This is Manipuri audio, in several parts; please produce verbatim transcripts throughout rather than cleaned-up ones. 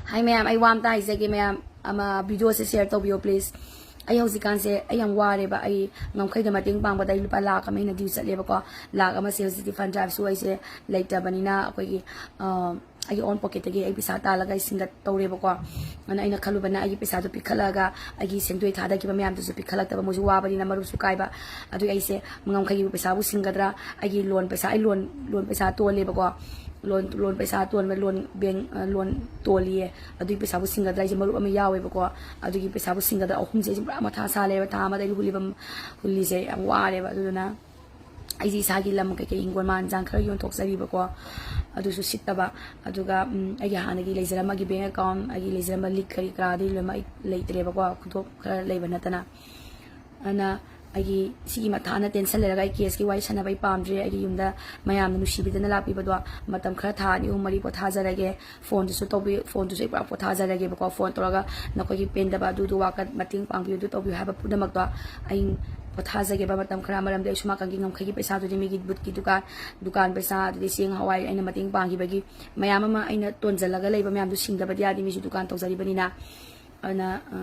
ꯍꯥꯏ ꯃꯌꯥꯝ, ꯑꯩ ꯋꯥ ꯑꯝꯇ ꯍꯥꯏꯖꯒꯦ ꯃꯌꯥꯝ, ꯑꯃ video ꯁꯦ share ꯇꯧꯕꯤꯌꯣ please꯫ ꯑꯩ ꯍꯧꯖꯤꯛꯀꯥꯟꯁꯦ ꯑꯩ ꯌꯥꯝ ꯋꯥꯔꯦꯕ꯫ ꯑꯩ ꯉꯝꯈꯩꯗ ꯃꯇꯦꯡ ꯄꯥꯡꯕꯗ ꯑꯩ ꯂꯨꯄꯥ ꯂꯥꯈ ꯑꯃ ꯍꯦꯟꯅ due ꯆꯠꯂꯦꯕꯀꯣ꯫ ꯂꯥꯈ ꯑꯃꯁꯦ ꯍꯧꯖꯤꯛꯇꯤ fund drive ꯁꯨ ꯑꯩꯁꯦ ꯂꯩꯇꯕꯅꯤꯅ ꯑꯩꯈꯣꯏꯒꯤ, ꯑ, ꯑꯩꯒꯤ own pocket ꯇꯒꯤ ꯑꯩ ꯄꯩꯁꯥ ꯇꯥꯜꯂꯒ ꯑꯩ ꯁꯤꯡꯒꯠꯇꯧꯔꯦꯕꯀꯣ꯫ ꯑꯗꯨꯅ ꯑꯩꯅ ꯈꯜꯂꯨꯕꯅ ꯑꯩꯒꯤ ꯄꯩꯁꯥꯗꯣ ꯄꯤꯈꯠꯂꯒ ꯑꯩꯒꯤ ꯁꯦꯟꯗꯣꯏ ꯊꯥꯗꯈꯤꯕ ꯃꯌꯥꯝꯗꯨꯁꯨ ꯄꯤꯈꯠꯂꯛꯇꯕ, ꯃꯣꯏꯁꯨ ꯋꯥꯕꯅꯤꯅ ꯃꯔꯨꯞꯁꯨ ꯀꯥꯏꯕ꯫ ꯑꯗꯨꯒꯤ ꯑꯩꯁꯦ ꯉꯝꯈꯩꯒꯤ ꯄꯩꯁꯥꯕꯨ ꯁꯤꯡꯒꯗ꯭ꯔꯥ, ꯑꯩꯒꯤ loan ꯄꯩꯁꯥ, ꯑꯩ loan, loan ꯄꯩꯁꯥ ꯇꯣꯜꯂꯦꯕꯀꯣ꯫ Loan, loan ꯄꯩꯁꯥ ꯇꯣꯟꯕ, loan bank, ꯑ, loan ꯇꯣꯜꯂꯤꯌꯦ꯫ ꯑꯗꯨꯒꯤ ꯄꯩꯁꯥꯕꯨ ꯁꯤꯡꯒꯗ꯭ꯔꯥ, ꯑꯩꯁꯦ ꯃꯔꯨꯞ ꯑꯃ ꯌꯥꯎꯋꯦꯕꯀꯣ꯫ ꯑꯗꯨꯒꯤ ꯄꯩꯁꯥꯕꯨ ꯁꯤꯡꯒꯗ꯭ꯔꯥ, ꯑꯍꯨꯝꯁꯦ ꯑꯩꯁꯦ ꯄꯨꯔꯥ ꯃꯊꯥ ꯁꯥ ꯂꯩꯕ꯫ ꯊꯥ ꯑꯃꯗ ꯑꯩ ꯍꯨꯜꯂꯤꯕ, ꯍꯨꯜꯂꯤꯁꯦ ꯌꯥꯝ ꯋꯥꯔꯦꯕ꯫ ꯑꯗꯨꯗꯨꯅ ꯑꯩꯁꯦ ꯏꯁꯥꯒꯤ ꯂꯝ ꯀꯩꯀꯩ ꯍꯤꯡꯒꯣꯜ ꯃꯥꯟ ꯆꯥꯡ ꯈꯔ ꯌꯣꯟꯊꯣꯛꯆꯔꯤꯕꯀꯣ꯫ ꯑꯗꯨꯁꯨ ꯁꯤꯠꯇꯕ꯫ ꯑꯗꯨꯒ, ꯎꯝ, ꯑꯩꯒꯤ ꯍꯥꯟꯅꯒꯤ ꯂꯩꯖꯔꯝꯕ ꯑꯩꯒꯤ bank account, ꯑꯩꯒꯤ ꯂꯩꯖꯔꯝꯕ ꯂꯤꯛ ꯀꯔꯤ ꯀꯔꯥꯗꯤ ꯂꯣꯏꯅꯃꯛ ꯑꯩ ꯂꯩꯇ꯭ꯔꯦꯕꯀꯣ, ꯈꯨꯗꯣꯞ ꯈꯔ ꯂꯩꯕ ꯅꯠꯇꯅ꯫ ꯑꯗꯨꯅ ꯑꯩꯒꯤ ꯁꯤꯒꯤ ꯃꯊꯥꯅ tension ꯂꯩꯔꯒ ꯑꯩ case ꯀꯤ ꯋꯥꯔꯤ ꯁꯥꯟꯅꯕ ꯑꯩ ꯄꯥꯝꯗ꯭ꯔꯦ꯫ ꯑꯩꯒꯤ ꯌꯨꯝꯗ ꯃꯌꯥꯝꯅ ꯅꯨꯡꯁꯤꯕꯤꯗꯅ ꯂꯥꯛꯄꯤꯕꯗꯣ ꯃꯇꯝ ꯈꯔ, ꯊꯥ ꯑꯅꯤ ꯑꯍꯨꯝ ꯃꯔꯤ ꯄꯣꯊꯥꯖꯔꯒꯦ꯫ Phone ꯗꯨꯁꯨ ꯇꯧꯕꯤ-, phone ꯗꯨꯁꯨ ꯑꯩ ꯄꯨꯔꯥ ꯄꯣꯊꯥꯖꯔꯒꯦꯕꯀꯣ꯫ Phone ꯇꯧꯔꯒ ꯅꯈꯣꯏꯒꯤ ꯄꯦꯟꯗꯕ ꯑꯗꯨꯗꯨ ꯋꯥꯀꯠ ꯃꯇꯦꯡ ꯄꯥꯡꯕꯤꯌꯨ, ꯑꯗꯨ ꯇꯧꯕꯤꯌꯨ ꯍꯥꯏꯕ ꯄꯨꯝꯅꯃꯛꯇꯣ ꯑꯩ ꯄꯣꯊꯥꯖꯒꯦꯕ ꯃꯇꯝ ꯈꯔ꯫ ꯃꯔꯝꯗꯤ ꯑꯩ ꯁꯣꯝ ꯅꯥꯀꯟꯒꯤ ꯉꯝꯈꯩꯒꯤ ꯄꯩꯁꯥꯗꯨꯗꯤ ꯃꯤꯒꯤ ꯕꯨꯠꯀꯤ ꯗꯨꯀꯥꯟ, ꯗꯨꯀꯥꯟ ꯄꯩꯁꯥ, ꯑꯗꯨꯗꯒꯤ ꯆꯦꯡ ꯍꯋꯥꯏ ꯑꯩꯅ ꯃꯇꯦꯡ ꯄꯥꯡꯈꯤꯕꯒꯤ ꯃꯌꯥꯝ ꯑꯃ ꯑꯩꯅ ꯇꯣꯟꯖꯜꯂꯒ ꯂꯩꯕ ꯃꯌꯥꯝꯗꯨ ꯁꯤꯡꯗꯕꯗꯤ ꯌꯥꯗꯦ, ꯃꯤꯁꯨ ꯗꯨꯀꯥꯟ ꯇꯧꯖꯔꯤꯕꯅꯤꯅ꯫ ꯑꯗꯨꯅ, ꯑ,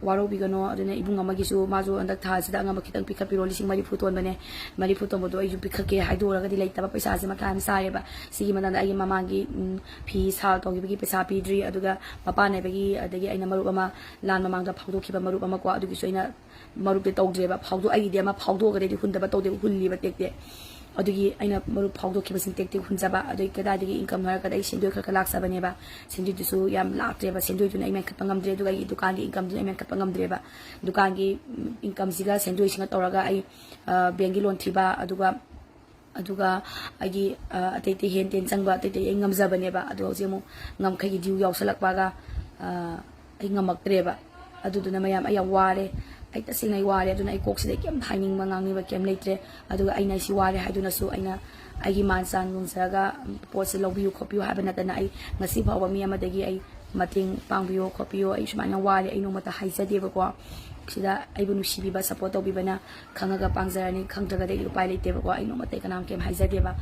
ꯋꯥꯔꯧꯕꯤꯒꯅꯣ꯫ ꯑꯗꯨꯅ ꯏꯕꯨꯡ ꯑꯃꯒꯤꯁꯨ, ꯃꯥꯁꯨ ꯍꯟꯗꯛ ꯊꯥꯁꯤꯗ ꯑꯉꯝꯕ ꯈꯤꯇꯪ ꯄꯤꯈꯠꯄꯤꯔꯣ, ꯂꯤꯁꯤꯡ ꯃꯔꯤꯐꯨ ꯇꯣꯟꯕꯅꯦ꯫ ꯃꯔꯤꯐꯨ ꯇꯣꯟꯕꯗꯣ ꯑꯩꯁꯨ ꯄꯤꯈꯠꯀꯦ ꯍꯥꯏꯗꯣꯛꯎꯔꯒꯗꯤ ꯂꯩꯇꯕ ꯄꯩꯁꯥꯁꯦ ꯃꯊꯥ ꯌꯥꯝ ꯁꯥꯏꯌꯦꯕ꯫ ꯁꯤꯒꯤ ꯃꯇꯥꯡꯗ ꯑꯩꯒꯤ ꯃꯃꯥꯡꯒꯤ, ꯎꯝ, ꯐꯤ ꯁꯥꯜ ꯇꯧꯈꯤꯕꯒꯤ ꯄꯩꯁꯥ ꯄꯤꯗ꯭ꯔꯤ, ꯑꯗꯨꯒ ꯃꯄꯥꯟ ꯅꯥꯏꯕꯒꯤ, ꯑꯗꯒꯤ ꯑꯩꯅ ꯃꯔꯨꯞ ꯑꯃ ꯂꯥꯟ ꯃꯃꯥꯡꯗ ꯐꯥꯎꯗꯣꯛꯈꯤꯕ ꯃꯔꯨꯞ ꯑꯃꯀꯣ, ꯑꯗꯨꯒꯤꯁꯨ ꯑꯩꯅ ꯃꯔꯨꯞꯇꯤ ꯇꯧꯗ꯭ꯔꯦꯕ꯫ ꯐꯥꯎꯗꯣꯛ-, ꯑꯩꯒꯤꯗꯤ ꯑꯃ ꯐꯥꯎꯗꯣꯛꯑꯒꯗꯤ ꯑꯩꯗꯤ ꯍꯨꯟꯗꯕ ꯇꯧꯗꯦꯕ, ꯍꯨꯜꯂꯤꯕ ꯇꯦꯛ ꯇꯦꯛ꯫ ꯑꯗꯨꯒꯤ ꯑꯩꯅ ꯃꯔꯨꯞ ꯐꯥꯎꯗꯣꯛꯈꯤꯕꯁꯤꯡ ꯇꯦꯛ ꯇꯦꯛ ꯍꯨꯟꯖꯕ꯫ ꯑꯗꯨꯒꯤ ꯀꯗꯥꯏꯗꯒꯤ income ꯅꯣ ꯍꯥꯏꯔꯀꯥꯟꯗ ꯑꯩ ꯁꯦꯟꯗꯣꯏ ꯈꯔ ꯈꯔ ꯂꯥꯛꯆꯕꯅꯦꯕ꯫ ꯁꯦꯟꯗꯣꯏꯗꯨꯁꯨ ꯌꯥꯝ ꯂꯥꯛꯇ꯭ꯔꯦꯕ꯫ ꯁꯦꯟꯗꯣꯏꯗꯨꯅ ꯑꯩ ꯃꯦꯟꯈꯠꯄ ꯉꯝꯗ꯭ꯔꯦ, ꯑꯗꯨꯒ ꯑꯩꯒꯤ ꯗꯨꯀꯥꯟꯒꯤ income ꯗꯨꯅ ꯑꯩ ꯃꯦꯟꯈꯠꯄ ꯉꯝꯗ꯭ꯔꯦꯕ꯫ ꯗꯨꯀꯥꯟꯒꯤ, ꯎꯝ, income ꯁꯤꯒ ꯁꯦꯟꯗꯣꯏꯁꯤꯒ ꯇꯧꯔꯒ ꯑꯩ, ꯑ, bank ꯀꯤ loan ꯊꯤꯕ, ꯑꯗꯨꯒ, ꯑꯗꯨꯒ ꯑꯩꯒꯤ, ꯑ, ꯑꯇꯩ ꯑꯇꯩ ꯍꯦꯟ ꯇꯦꯟ ꯆꯪꯕ ꯑꯇꯩ ꯑꯇꯩ ꯑꯩ ꯉꯝꯖꯕꯅꯦꯕ꯫ ꯑꯗꯣ ꯍꯧꯖꯤꯛ ꯑꯃꯨꯛ ꯉꯝꯈꯩꯒꯤ due ꯌꯥꯎꯁꯜꯂꯛꯄꯒ, ꯑ, ꯑꯩ ꯉꯝꯃꯛꯇ꯭ꯔꯦꯕ꯫ ꯑꯗꯨꯗꯨꯅ ꯃꯌꯥꯝ, ꯑꯩ ꯌꯥꯝ ꯋꯥꯔꯦ꯫ ꯑꯩ ꯇꯁꯦꯡꯅ ꯑꯩ ꯋꯥꯔꯦ꯫ ꯑꯗꯨꯅ ꯑꯩ ꯀꯣꯛꯁꯤꯗ ꯀꯩꯝ ꯍꯥꯏꯅꯤꯡꯕ, ꯉꯥꯡꯅꯤꯡꯕ ꯀꯩꯝ ꯂꯩꯇ꯭ꯔꯦ꯫ ꯑꯗꯨꯒ ꯑꯩꯅ ꯑꯩꯁꯤ ꯋꯥꯔꯦ ꯍꯥꯏꯗꯨꯅꯁꯨ ꯑꯩꯅ ꯑꯩꯒꯤ ꯃꯥꯟ ꯆꯥꯟ ꯅꯣꯡꯖꯔꯒ ꯄꯣꯠꯁꯦ ꯂꯧꯕꯤꯌꯨ ꯈꯣꯠꯄꯤꯌꯨ ꯍꯥꯏꯕ ꯅꯠꯇꯅ ꯑꯩ ꯉꯁꯤ ꯐꯥꯎꯕ ꯃꯤ ꯑꯃꯗꯒꯤ ꯑꯩ ꯃꯇꯦꯡ ꯄꯥꯡꯕꯤꯌꯣ ꯈꯣꯠꯄꯤꯌꯣ, ꯑꯩ ꯁꯨꯃꯥꯏꯅ ꯋꯥꯔꯦ, ꯑꯩ ꯅꯣꯡꯃꯇ ꯍꯥꯏꯖꯗꯦꯕꯀꯣ꯫ ꯁꯤꯗ ꯑꯩꯕꯨ ꯅꯨꯡꯁꯤꯕꯤꯕ, ꯁꯞꯄꯣꯔꯠ ꯇꯧꯕꯤꯕꯅ ꯈꯪꯉꯒ ꯄꯥꯡꯖꯔꯅꯤ, ꯈꯪꯗ꯭ꯔꯒꯗꯤ ꯑꯩ ꯎꯄꯥꯏ ꯂꯩꯇꯦꯕꯀꯣ꯫ ꯑꯩ ꯅꯣꯡꯃꯇ ꯀꯅꯥꯝ ꯀꯩꯝ ꯍꯥꯏꯖꯗꯦꯕ꯫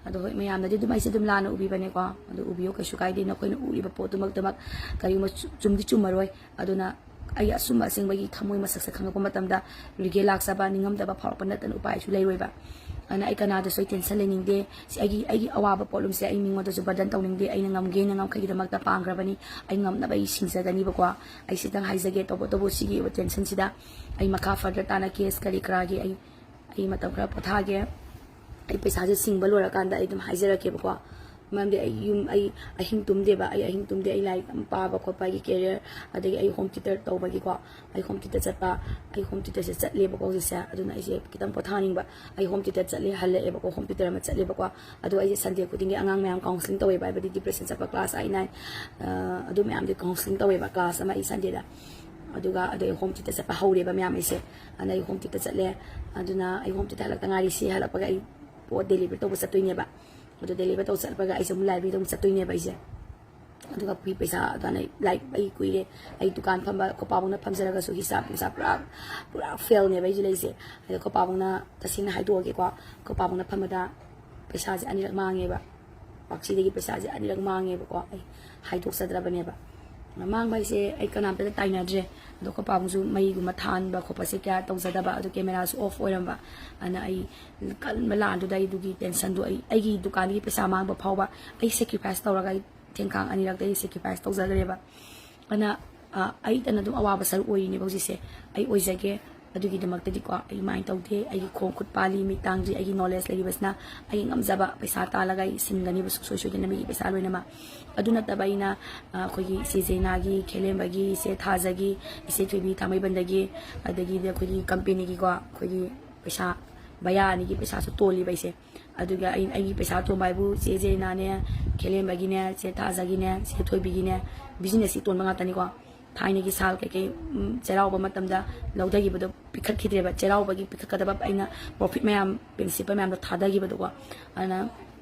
ꯑꯗꯣ ꯍꯣꯏ, ꯃꯌꯥꯝꯅꯗꯤ ꯑꯗꯨꯝ ꯑꯩꯁꯦ ꯑꯗꯨꯝ ꯂꯥꯟꯅ ꯎꯕꯤꯕꯅꯦꯀꯣ꯫ ꯑꯗꯨ ꯎꯕꯤꯌꯣ, ꯀꯩꯁꯨ ꯀꯥꯏꯗꯦ꯫ ꯅꯈꯣꯏꯅ ꯎꯔꯤꯕ ꯄꯣꯠꯇꯨꯃꯛꯇꯃꯛ ꯀꯔꯤꯒꯨꯝꯕ ꯆꯨꯝꯗꯤ ꯆꯨꯝꯃꯔꯣꯏ꯫ ꯑꯗꯨꯅ ꯑꯩꯒꯤ ꯑꯆꯨꯝꯕ ꯑꯁꯦꯡꯕꯒꯤ ꯊꯃꯣꯏ ꯃꯁꯛꯁꯦ ꯈꯪꯉꯛꯄ ꯃꯇꯝꯗ ꯔꯤꯒꯦ ꯂꯥꯛꯆꯕ, ꯅꯤꯡꯉꯝꯗꯕ ꯐꯥꯎꯔꯛꯄ ꯅꯠꯇꯅ ꯎꯄꯥꯏꯁꯨ ꯂꯩꯔꯣꯏꯕ꯫ ꯑꯗꯨꯅ ꯑꯩ ꯀꯅꯥꯗꯁꯨ ꯑꯩ ꯇꯦꯟꯁꯟ ꯂꯩꯅꯤꯡꯗꯦ꯫ ꯁꯤ ꯑꯩꯒꯤ, ꯑꯩꯒꯤ ꯑꯋꯥꯕ ꯄꯣꯠꯂꯨꯝꯁꯦ ꯑꯩ ꯃꯤꯉꯣꯟꯗꯁꯨ ꯕꯔꯗꯟ ꯇꯧꯅꯤꯡꯗꯦ꯫ ꯑꯩꯅ ꯉꯝꯒꯦꯅ ꯉꯝꯈꯩꯒꯤꯗꯃꯛꯇ ꯄꯥꯡꯈ꯭ꯔꯕꯅꯤ꯫ ꯑꯩ ꯉꯝꯅꯕ ꯑꯩ ꯁꯤꯡꯖꯒꯅꯤꯕꯀꯣ꯫ ꯑꯩ ꯁꯤꯇꯪ ꯍꯥꯏꯖꯒꯦ, ꯇꯧꯕꯇꯕꯨ ꯁꯤꯒꯤ ꯑꯣꯏꯕ ꯇꯦꯟꯁꯟꯁꯤꯗ ꯑꯩ ꯃꯈꯥ ꯐꯔꯗꯔ ꯇꯥꯅ ꯀꯦꯁ ꯀꯔꯤ ꯀꯔꯥꯒꯤ ꯑꯩ, ꯑꯩ ꯃꯇꯝ ꯈꯔ ꯄꯣꯊꯥꯒꯦ꯫ ꯑꯩ ꯄꯩꯁꯥꯁꯦ ꯁꯤꯡꯕ ꯂꯣꯏꯔꯀꯥꯟꯗ ꯑꯩ ꯑꯗꯨꯝ ꯍꯥꯏꯖꯔꯛꯀꯦꯕꯀꯣ꯫ ꯃꯔꯝꯗꯤ ꯑꯩ ꯌꯨꯝ, ꯑꯩ ꯑꯍꯤꯡ ꯇꯨꯝꯗꯦꯕ꯫ ꯑꯩ ꯑꯍꯤꯡ ꯇꯨꯝꯗꯦ꯫ ꯑꯩ ꯂꯥꯏꯔꯤꯛ ꯑꯃ ꯄꯥꯕ ꯈꯣꯠꯄ, ꯑꯩꯒꯤ ꯀꯦꯔꯤꯌꯔ, ꯑꯗꯒꯤ ꯑꯩ ꯍꯣꯝ ꯇ꯭ꯌꯨꯇꯔ ꯇꯧꯕꯒꯤꯀꯣ꯫ ꯑꯩ ꯍꯣꯝ ꯇ꯭ꯌꯨꯇꯔ ꯆꯠꯄ, ꯑꯩ ꯍꯣꯝ ꯇ꯭ꯌꯨꯇꯔꯁꯦ ꯆꯠꯂꯦꯕꯀꯣ ꯍꯧꯖꯤꯛꯁꯦ꯫ ꯑꯗꯨꯅ ꯑꯩꯁꯦ ꯈꯤꯇꯪ ꯄꯣꯊꯥꯅꯤꯡꯕ꯫ ꯑꯩ ꯍꯣꯝ ꯇ꯭ꯌꯨꯇꯔ ꯆꯠꯂꯦ, ꯍꯜꯂꯛꯑꯦꯕꯀꯣ꯫ ꯍꯣꯝ ꯇ꯭ꯌꯨꯇꯔ ꯑꯃ ꯆꯠꯂꯦꯕꯀꯣ꯫ ꯑꯗꯣ ꯑꯩꯁꯦ ꯁꯟꯗꯦ ꯈꯨꯗꯤꯡꯒꯤ ꯑꯉꯥꯡ ꯃꯌꯥꯝ ꯀꯥꯎꯟꯁꯤꯂꯤꯡ ꯇꯧꯋꯦꯕ, ꯍꯥꯏꯕꯗꯤ ꯗꯤꯄ꯭ꯔꯦꯁꯟ ꯆꯠꯄ ꯀ꯭ꯂꯥꯁ ꯑꯩꯠ, ꯅꯥꯏꯟ, ꯑꯗꯨ ꯃꯌꯥꯝꯗꯤ ꯀꯥꯎꯟꯁꯤꯂꯤꯡ ꯇꯧꯋꯦꯕ ꯀ꯭ꯂꯥꯁ ꯑꯃ ꯑꯩ ꯁꯟꯗꯦꯗ꯫ ꯑꯗꯨꯒ ꯑꯗꯩ ꯍꯣꯝ ꯇ꯭ꯌꯨꯇꯔ ꯆꯠꯄ ꯍꯧꯔꯦꯕ ꯃꯌꯥꯝ ꯑꯩꯁꯦ꯫ ꯑꯗꯨꯅ ꯑꯩ ꯍꯣꯝ ꯇ꯭ꯌꯨꯇꯔ ꯆꯠꯂꯦ꯫ ꯑꯗꯨꯅ ꯑꯩ ꯍꯣꯝ ꯇ꯭ꯌꯨꯇꯔ ꯍꯜꯂꯛꯇ ꯉꯥꯏꯔꯤ꯫ ꯁꯤ ꯍꯜꯂꯛꯄꯒ ꯑꯩ ꯄꯣꯠ ꯗꯦꯂꯤꯚꯔ ꯇꯧꯕ ꯆꯠꯇꯣꯏꯅꯦꯕ꯫ ꯑꯗꯨ ꯗꯦꯂꯤꯚꯔ ꯇꯧꯕ ꯆꯠꯄꯒ ꯑꯩꯁꯦ ꯑꯃꯨꯛ ꯂꯥꯏꯕ꯭ꯔꯦꯔꯤꯗ ꯑꯃꯨꯛ ꯆꯠꯇꯣꯏꯅꯦꯕ ꯑꯩꯁꯦ꯫ ꯑꯗꯨꯒ ꯐꯤ ꯄꯩꯁꯥ ꯑꯗꯨꯅ ꯂꯥꯏꯔꯤꯛ ꯑꯩ ꯀꯨꯏꯔꯦ꯫ ꯑꯩ ꯗꯨꯀꯥꯟ ꯐꯝꯕ ꯑꯩꯈꯣꯏ ꯄꯥꯕꯨꯡꯅ ꯐꯝꯖꯔꯒꯁꯨ ꯍꯤꯁꯥꯞ ꯅꯨꯡꯁꯥꯞ ꯄꯨꯔꯥ, ꯄꯨꯔꯥ ꯐꯦꯜꯅꯦꯕ ꯑꯩꯁꯦ ꯂꯩꯁꯦ꯫ ꯑꯗ ꯑꯩꯈꯣꯏ ꯄꯥꯕꯨꯡꯅ, ꯇꯁꯦꯡꯅ ꯍꯥꯏꯗꯣꯛꯑꯒꯦꯀꯣ, ꯑꯩꯈꯣꯏ ꯄꯥꯕꯨꯡꯅ ꯐꯝꯕꯗ ꯄꯩꯁꯥꯁꯦ ꯑꯅꯤꯔꯛ ꯃꯥꯡꯉꯦꯕ꯫ ꯄꯥꯛꯁꯤꯗꯒꯤ ꯄꯩꯁꯥꯁꯦ ꯑꯅꯤꯔꯛ ꯃꯥꯡꯉꯦꯕꯀꯣ꯫ ꯑꯩ ꯍꯥꯏꯗꯣꯛꯆꯗ꯭ꯔꯕꯅꯦꯕ꯫ ꯃꯥꯡꯕ ꯍꯥꯏꯁꯦ ꯑꯩ ꯀꯅꯥꯝꯇꯗ ꯇꯥꯏꯅꯗ꯭ꯔꯦ꯫ ꯑꯗꯣ ꯑꯩꯈꯣꯏ ꯄꯥꯕꯨꯡꯁꯨ ꯃꯩꯒꯨꯝꯕ ꯊꯥꯟꯕ ꯈꯣꯠꯄꯁꯦ ꯀꯌꯥ ꯇꯧꯖꯗꯕ, ꯑꯗꯨ ꯀꯦꯃꯦꯔꯥꯁꯨ ꯑꯣꯐ ꯑꯣꯏꯔꯝꯕ꯫ ꯑꯗꯨꯅ ꯑꯩ ꯀꯟꯕ ꯂꯥꯟꯗꯨꯗ ꯑꯩ ꯑꯗꯨꯒꯤ ꯇꯦꯟꯁꯟꯗꯣ, ꯑꯩ, ꯑꯩꯒꯤ ꯗꯨꯀꯥꯟꯒꯤ ꯄꯩꯁꯥ ꯃꯥꯡꯕ ꯐꯥꯎꯕ ꯑꯩ ꯁꯦꯀ꯭ꯔꯤꯐꯥꯏꯁ ꯇꯧꯔꯒ ꯑꯩ ꯊꯦꯡꯈꯥꯡ ꯑꯅꯤꯔꯛꯇ ꯑꯩ ꯁꯦꯀ꯭ꯔꯤꯐꯥꯏꯁ ꯇꯧꯖꯈ꯭ꯔꯦꯕ꯫ ꯑꯗꯨꯅ, ꯑ, ꯑꯩꯇꯅ ꯑꯗꯨꯝ ꯑꯋꯥꯕ ꯁꯔꯨꯛ ꯑꯣꯏꯔꯤꯅꯦꯕ ꯍꯧꯖꯤꯛꯁꯦ꯫ ꯑꯩ ꯑꯣꯏꯖꯒꯦ꯫ ꯑꯗꯨꯒꯤꯗꯃꯛꯇꯗꯤꯀꯣ, ꯑꯩ ꯃꯥꯏꯟ ꯇꯧꯗꯦ꯫ ꯑꯩꯒꯤ ꯈꯣꯡ ꯈꯨꯠ ꯄꯥꯜꯂꯤ, ꯃꯤꯠ ꯇꯥꯡꯗ꯭ꯔꯤ, ꯑꯩꯒꯤ ꯅꯣꯂꯦꯖ ꯂꯩꯔꯤꯕꯁꯤꯅ ꯑꯩꯒꯤ ꯉꯝꯖꯕ ꯄꯩꯁꯥ ꯇꯥꯜꯂꯒ ꯑꯩ ꯁꯤꯡꯒꯅꯤꯕ ꯁꯨꯡꯁꯣꯏ ꯁꯣꯏꯗꯅ ꯃꯤꯒꯤ ꯄꯩꯁꯥ ꯂꯣꯏꯅꯃꯛ꯫ ꯑꯗꯨ ꯅꯠꯇꯕ ꯑꯩꯅ, ꯑ, ꯑꯩꯈꯣꯏꯒꯤ ꯏꯆꯦ ꯖꯦꯅꯥꯒꯤ, ꯈꯦꯂꯦꯝꯕꯒꯤ, ꯏꯆꯦ ꯊꯥꯖꯒꯤ, ꯏꯆꯦ ꯊꯣꯏꯕꯤ ꯊꯥꯡꯃꯩꯕꯟꯗꯒꯤ, ꯑꯗꯒꯤꯗꯤ ꯑꯩꯈꯣꯏꯒꯤ ꯀꯝꯄꯦꯅꯤꯒꯤꯀꯣ, ꯑꯩꯈꯣꯏꯒꯤ ꯄꯩꯁꯥ, ꯚꯌꯥ ꯑꯅꯤꯒꯤ ꯄꯩꯁꯥꯁꯨ ꯇꯣꯜꯂꯤꯕ ꯑꯩꯁꯦ꯫ ꯑꯗꯨꯒ ꯑꯩ, ꯑꯩꯒꯤ ꯄꯩꯁꯥ ꯇꯣꯟꯕ ꯍꯥꯏꯕꯨ ꯆꯦ ꯖꯦꯅꯥꯅꯦ, ꯈꯦꯂꯦꯝꯕꯒꯤꯅꯦ, ꯆꯦ ꯊꯥꯖꯒꯤꯅꯦ, ꯆꯦ ꯊꯣꯏꯕꯤꯒꯤꯅꯦ, ꯕꯤꯖꯤꯅꯦꯁꯀꯤ ꯇꯣꯟꯕ ꯉꯥꯛꯇꯅꯤꯀꯣ꯫ ꯊꯥꯏꯅꯒꯤ ꯁꯥꯜ ꯀꯩꯀꯩ, ꯎꯝ, ꯆꯩꯔꯥꯎꯕ ꯃꯇꯝꯗ ꯂꯧꯊꯈꯤꯕꯗꯣ ꯄꯤꯈꯠꯈꯤꯗ꯭ꯔꯦꯕ꯫ ꯆꯩꯔꯥꯎꯕꯒꯤ ꯄꯤꯈꯠꯀꯗꯕ ꯑꯩꯅ ꯄ꯭ꯔꯣꯐꯤꯠ ꯃꯌꯥꯝ, ꯄ꯭ꯔꯤꯟꯁꯤꯄꯜ ꯃꯌꯥꯝꯗꯣ ꯊꯥꯗꯈꯤꯕꯗꯣꯀꯣ꯫ ꯑꯗꯨꯅ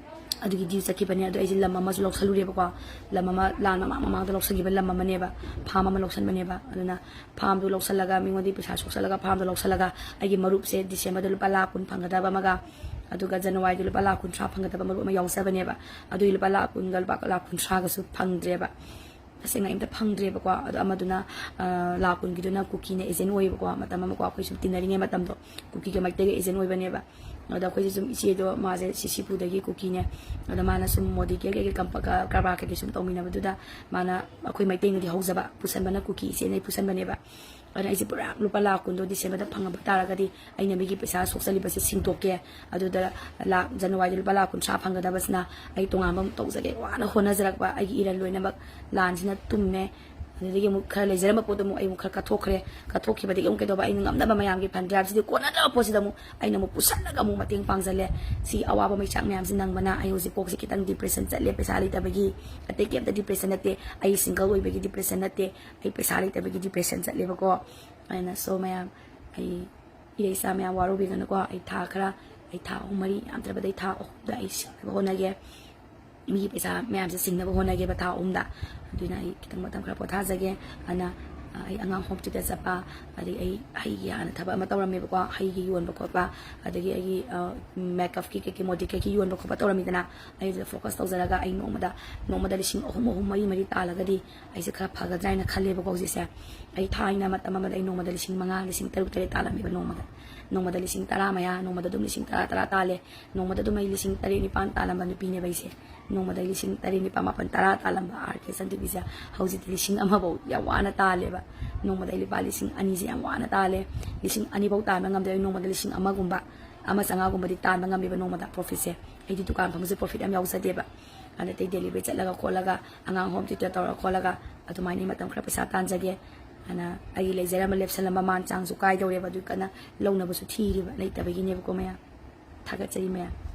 ꯑꯗꯨꯒꯤ ꯗ꯭ꯌꯨ ꯆꯠꯈꯤꯕꯅꯦ꯫ ꯑꯗꯣ ꯑꯩꯁꯦ ꯂꯝ ꯑꯃꯁꯨ ꯂꯧꯁꯜꯂꯨꯔꯦꯕꯀꯣ, ꯂꯝ ꯑꯃ ꯂꯥꯟ ꯃꯃꯥꯡ ꯃꯃꯥꯡꯗ ꯂꯧꯁꯟꯈꯤꯕ ꯂꯝ ꯑꯃꯅꯦꯕ, ꯐꯥꯝ ꯑꯃ ꯂꯧꯁꯟꯕꯅꯦꯕ꯫ ꯑꯗꯨꯅ ꯐꯥꯝꯗꯨ ꯂꯧꯁꯜꯂꯒ, ꯃꯤꯉꯣꯟꯗꯒꯤ ꯄꯩꯁꯥ ꯁꯣꯛꯆꯜꯂꯒ ꯐꯥꯝꯗꯣ ꯂꯧꯁꯜꯂꯒ, ꯑꯩꯒꯤ ꯃꯔꯨꯞꯁꯦ ꯗꯤꯁꯦꯝꯕꯔꯗ ꯂꯨꯄꯥ ꯂꯥꯈ ꯀꯨꯟ ꯐꯪꯒꯗꯕ ꯑꯃꯒ, ꯑꯗꯨꯒ ꯖꯅꯋꯥꯔꯤꯗ ꯂꯨꯄꯥ ꯂꯥꯈ ꯀꯨꯟꯊ꯭ꯔꯥ ꯐꯪꯒꯗꯕ ꯃꯔꯨꯞ ꯑꯃ ꯌꯥꯎꯖꯕꯅꯦꯕ꯫ ꯑꯗꯨꯒꯤ ꯂꯨꯄꯥ ꯂꯥꯈ ꯀꯨꯟꯒ ꯂꯨꯄꯥ ꯂꯥꯈ ꯀꯨꯟꯊ꯭ꯔꯥꯒꯁꯨ ꯐꯪꯗ꯭ꯔꯦꯕ꯫ ꯇꯁꯦꯡꯅ ꯑꯩ ꯑꯝꯇ ꯐꯪꯗ꯭ꯔꯦꯕꯀꯣ꯫ ꯑꯗꯣ ꯑꯃꯗꯨꯅ, ꯑ, ꯂꯥꯈ ꯀꯨꯟꯒꯤꯗꯨꯅ ꯀꯨꯀꯤꯅ ꯑꯦꯖꯦꯟ ꯑꯣꯏꯌꯦꯕꯀꯣ꯫ ꯃꯇꯝ ꯑꯃꯀꯣ ꯑꯩꯈꯣꯏ ꯁꯨꯝ ꯇꯤꯟꯅꯔꯤꯉꯩ ꯃꯇꯝꯗꯣ ꯀꯨꯀꯤꯒ ꯃꯩꯇꯩꯒ ꯑꯦꯖꯦꯟ ꯑꯣꯏꯕꯅꯦꯕ꯫ ꯑꯗ ꯑꯩꯈꯣꯏꯁꯦ ꯁꯨꯝ, ꯏꯆꯦꯗꯣ ꯃꯥꯁꯦ ꯁꯤꯁꯤꯄꯨꯔꯗꯒꯤ ꯀꯨꯀꯤꯅꯦ꯫ ꯑꯗ ꯃꯥꯅ ꯁꯨꯝ ꯃꯣꯗꯤ ꯀꯦ ꯀꯩꯀꯩ ꯀꯝꯄ-, ꯀ-, ꯀꯔꯕꯥꯔ ꯀꯩꯀꯩ ꯁꯨꯝ ꯇꯧꯃꯤꯟꯅꯕꯗꯨꯗ ꯃꯥꯅ ꯑꯩꯈꯣꯏ ꯃꯩꯇꯩꯅꯗꯤ ꯍꯧꯖꯕ, ꯄꯨꯁꯟꯕꯅ ꯀꯨꯀꯤ ꯏꯆꯦꯅ ꯑꯩ ꯄꯨꯁꯟꯕꯅꯦꯕ꯫ ꯑꯗꯨꯅ ꯑꯩꯁꯦ ꯄꯨꯔꯥ ꯂꯨꯄꯥ ꯂꯥꯈ ꯀꯨꯟꯗꯣ ꯗꯤꯁꯦꯝꯕꯔꯗ ꯐꯪꯉꯛꯄ ꯇꯥꯔꯒꯗꯤ ꯑꯩꯅ ꯃꯤꯒꯤ ꯄꯩꯁꯥ ꯁꯣꯛꯆꯜꯂꯤꯕꯁꯦ ꯁꯤꯡꯗꯣꯛꯀꯦ꯫ ꯑꯗꯨꯗ ꯂꯥꯛ, ꯖꯅꯋꯥꯔꯤꯗ ꯂꯨꯄꯥ ꯂꯥꯈ ꯀꯨꯟꯊ꯭ꯔꯥ ꯐꯪꯒꯗꯕꯁꯤꯅ ꯑꯩ ꯇꯣꯉꯥꯟꯕ ꯑꯃꯨꯛ ꯇꯧꯖꯒꯦ꯫ ꯋꯥꯅ ꯍꯣꯠꯅꯖꯔꯛꯄ ꯑꯩꯒꯤ ꯏꯔꯟ ꯂꯣꯏꯅꯃꯛ ꯂꯥꯟꯁꯤꯅ ꯇꯨꯝꯃꯦ꯫ ꯑꯗꯨꯗꯒꯤ ꯑꯃꯨꯛ ꯈꯔ ꯂꯩꯖꯔꯝꯕ ꯄꯣꯠꯇꯣ ꯑꯃꯨꯛ ꯑꯩ ꯑꯃꯨꯛ ꯈꯔ ꯀꯠꯊꯣꯛꯈ꯭ꯔꯦ꯫ ꯀꯠꯊꯣꯛꯈꯤꯕꯗꯒꯤ ꯑꯃꯨꯛ ꯀꯩꯗꯧꯕ, ꯑꯩꯅ ꯉꯝꯅꯕ ꯃꯌꯥꯝꯒꯤ ꯐꯟ ꯗ꯭ꯔꯥꯏꯚꯁꯤꯗꯤ ꯀꯣꯟꯅꯗꯕ ꯄꯣꯠꯁꯤꯗ ꯑꯃꯨꯛ ꯑꯩꯅ ꯑꯃꯨꯛ ꯄꯨꯁꯜꯂꯒ ꯑꯃꯨꯛ ꯃꯇꯦꯡ ꯄꯥꯡꯁꯤꯜꯂꯦ꯫ ꯁꯤ ꯑꯋꯥꯕ ꯃꯩꯆꯥꯛ ꯃꯌꯥꯝꯁꯤ ꯅꯪꯕꯅ ꯑꯩ ꯍꯧꯖꯤꯛ ꯀꯣꯛꯁꯦ ꯈꯤꯇꯪ ꯗꯤꯄ꯭ꯔꯦꯁꯟ ꯆꯠꯂꯦ꯫ ꯄꯩꯁꯥ ꯂꯩꯇꯕꯒꯤ, ꯑꯇꯩ ꯀꯩꯝꯇ ꯗꯤꯄ꯭ꯔꯦꯁꯟ ꯅꯠꯇꯦ꯫ ꯑꯩ ꯁꯤꯡꯒꯜ ꯑꯣꯏꯕꯒꯤ ꯗꯤꯄ꯭ꯔꯦꯁꯟ ꯅꯠꯇꯦ꯫ ꯑꯩ ꯄꯩꯁꯥ ꯂꯩꯇꯕꯒꯤ ꯗꯤꯄ꯭ꯔꯦꯁꯟ ꯆꯠꯂꯦꯕꯀꯣ꯫ ꯑꯩꯅ ꯁꯣ ꯃꯌꯥꯝ, ꯑꯩ ꯏꯔꯩ ꯏꯆꯥ ꯃꯌꯥꯝ ꯋꯥꯔꯧꯕꯤꯒꯅꯨꯀꯣ꯫ ꯑꯩ ꯊꯥ ꯈꯔ, ꯑꯩ ꯊꯥ ꯑꯍꯨꯝ ꯃꯔꯤ, ꯌꯥꯝꯗ꯭ꯔꯕꯗ ꯑꯩ ꯊꯥ ꯑꯍꯨꯝꯗ ꯑꯩ ꯁꯤꯡꯅꯕ ꯍꯣꯠꯅꯒꯦ꯫ ꯃꯤꯒꯤ ꯄꯩꯁꯥ ꯃꯌꯥꯝꯁꯦ ꯁꯤꯡꯅꯕ ꯍꯣꯠꯅꯒꯦꯕ ꯊꯥ ꯑꯍꯨꯝꯗ꯫ ꯑꯗꯨꯅ ꯑꯩ ꯈꯤꯇꯪ ꯃꯇꯝ ꯈꯔ ꯄꯣꯊꯥꯖꯒꯦ꯫ ꯑꯗꯨꯅ, ꯑ, ꯑꯩ ꯑꯉꯥꯡ ꯍꯣꯝ ꯇ꯭ꯌꯨꯇꯔ ꯆꯠꯄ, ꯑꯗꯩ ꯑꯩ ꯍꯩꯒꯤ ꯍꯥꯟꯅ ꯊꯕꯛ ꯑꯃ ꯇꯧꯔꯝꯃꯦꯕꯀꯣ, ꯍꯩꯒꯤ ꯌꯣꯟꯕ ꯈꯣꯠꯄ, ꯑꯗꯒꯤ ꯑꯩꯒꯤ, ꯑ, ꯃꯦꯀꯞꯀꯤ ꯀꯩꯀꯩ ꯃꯣꯗꯤ ꯀꯩꯀꯩ ꯌꯣꯟꯕ ꯈꯣꯠꯄ ꯇꯧꯔꯝꯃꯤꯗꯅ, ꯑꯩꯁꯤꯗ ꯐꯣꯀꯁ ꯇꯧꯖꯔꯒ ꯑꯩ ꯅꯣꯡꯃꯗ, ꯅꯣꯡꯃꯗ ꯂꯤꯁꯤꯡ ꯑꯍꯨꯝ, ꯑꯍꯨꯝ, ꯃꯔꯤ, ꯃꯔꯤ ꯇꯥꯜꯂꯒꯗꯤ ꯑꯩꯁꯦ ꯈꯔ ꯐꯒꯗ꯭ꯔꯥ ꯍꯥꯏꯅ ꯈꯜꯂꯦꯕꯀꯣ ꯍꯧꯖꯤꯛꯁꯦ꯫ ꯑꯩ ꯊꯥꯏꯅ ꯃꯇꯝ ꯑꯃꯗ ꯑꯩ ꯅꯣꯡꯃꯗ ꯂꯤꯁꯤꯡ ꯃꯉꯥ, ꯂꯤꯁꯤꯡ ꯇꯔꯨꯛ, ꯇꯔꯦꯠ ꯇꯥꯜꯂꯝꯃꯦꯕ ꯅꯣꯡꯃꯗ꯫ ꯅꯣꯡꯃꯗ ꯂꯤꯁꯤꯡ ꯇꯔꯥ ꯃꯌꯥ, ꯅꯣꯡꯃꯗ ꯑꯗꯨꯝ ꯂꯤꯁꯤꯡ ꯇꯔꯥ, ꯇꯔꯥ ꯇꯥꯜꯂꯦ꯫ ꯅꯣꯡꯃꯗ ꯑꯗꯨꯝ ꯑꯩ ꯂꯤꯁꯤꯡ ꯇꯔꯦꯠ, ꯅꯤꯄꯥꯟ ꯇꯥꯜꯂꯝꯕ ꯅꯨꯄꯤꯅꯦꯕ ꯑꯩꯁꯦ꯫ ꯅꯣꯡꯃꯗ ꯑꯩ ꯂꯤꯁꯤꯡ ꯇꯔꯦꯠ, ꯅꯤꯄꯥꯟ, ꯃꯥꯄꯟ, ꯇꯔꯥ ꯇꯥꯜꯂꯝꯕ ꯑꯥꯔ ꯀꯦ ꯁꯟꯗꯤꯕꯤꯁꯦ ꯍꯧꯖꯤꯛꯇꯤ ꯂꯤꯁꯤꯡ ꯑꯃꯐꯧ ꯌꯥꯝ ꯋꯥꯅ ꯇꯥꯜꯂꯦꯕ꯫ ꯅꯣꯡꯃꯗ ꯑꯩ ꯂꯨꯄꯥ ꯂꯤꯁꯤꯡ ꯑꯅꯤꯁꯦ ꯌꯥꯝ ꯋꯥꯅ ꯇꯥꯜꯂꯦ꯫ ꯂꯤꯁꯤꯡ ꯑꯅꯤꯐꯧ ꯇꯥꯟꯕ ꯉꯝꯗꯦ꯫ ꯑꯩ ꯅꯣꯡꯃꯗ ꯂꯤꯁꯤꯡ ꯑꯃꯒꯨꯝꯕ, ꯑꯃ ꯆꯥꯝꯃꯉꯥꯒꯨꯝꯕꯗꯤ ꯇꯥꯟꯕ ꯉꯝꯃꯦꯕ ꯅꯣꯡꯃꯗ ꯄ꯭ꯔꯣꯐꯤꯠꯁꯦ꯫ ꯑꯩꯗꯤ ꯗꯨꯀꯥꯟ ꯐꯝꯕꯁꯦ ꯄ꯭ꯔꯣꯐꯤꯠ ꯌꯥꯝ ꯌꯥꯎꯖꯗꯦꯕ꯫ ꯑꯗ ꯑꯇꯩ ꯗꯦꯂꯤꯚꯔꯤ ꯆꯠꯂꯒ ꯈꯣꯠꯂꯒ, ꯑꯉꯥꯡ ꯍꯣꯝ ꯇ꯭ꯌꯨꯇꯔ ꯇꯧꯔ ꯈꯣꯠꯂꯒ ꯑꯗꯨꯃꯥꯏꯅ ꯑꯩ ꯃꯇꯝ ꯈꯔ ꯄꯩꯁꯥ ꯇꯥꯟꯖꯒꯦ꯫ ꯑꯗꯨꯅ ꯑꯩꯒꯤ ꯂꯩꯖꯔꯝꯕ ꯂꯦꯞꯁꯜꯂꯝꯕ ꯃꯥꯟ ꯆꯥꯡꯁꯨ ꯀꯥꯏꯗꯧꯔꯦꯕ꯫ ꯑꯗꯨ ꯀꯟꯅ ꯂꯧꯅꯕꯁꯨ ꯊꯤꯔꯤꯕ, ꯂꯩꯇꯕꯒꯤꯅꯦꯕꯀꯣ ꯃꯌꯥꯝ꯫ ꯊꯥꯒꯠꯆꯔꯤ ꯃꯌꯥꯝ꯫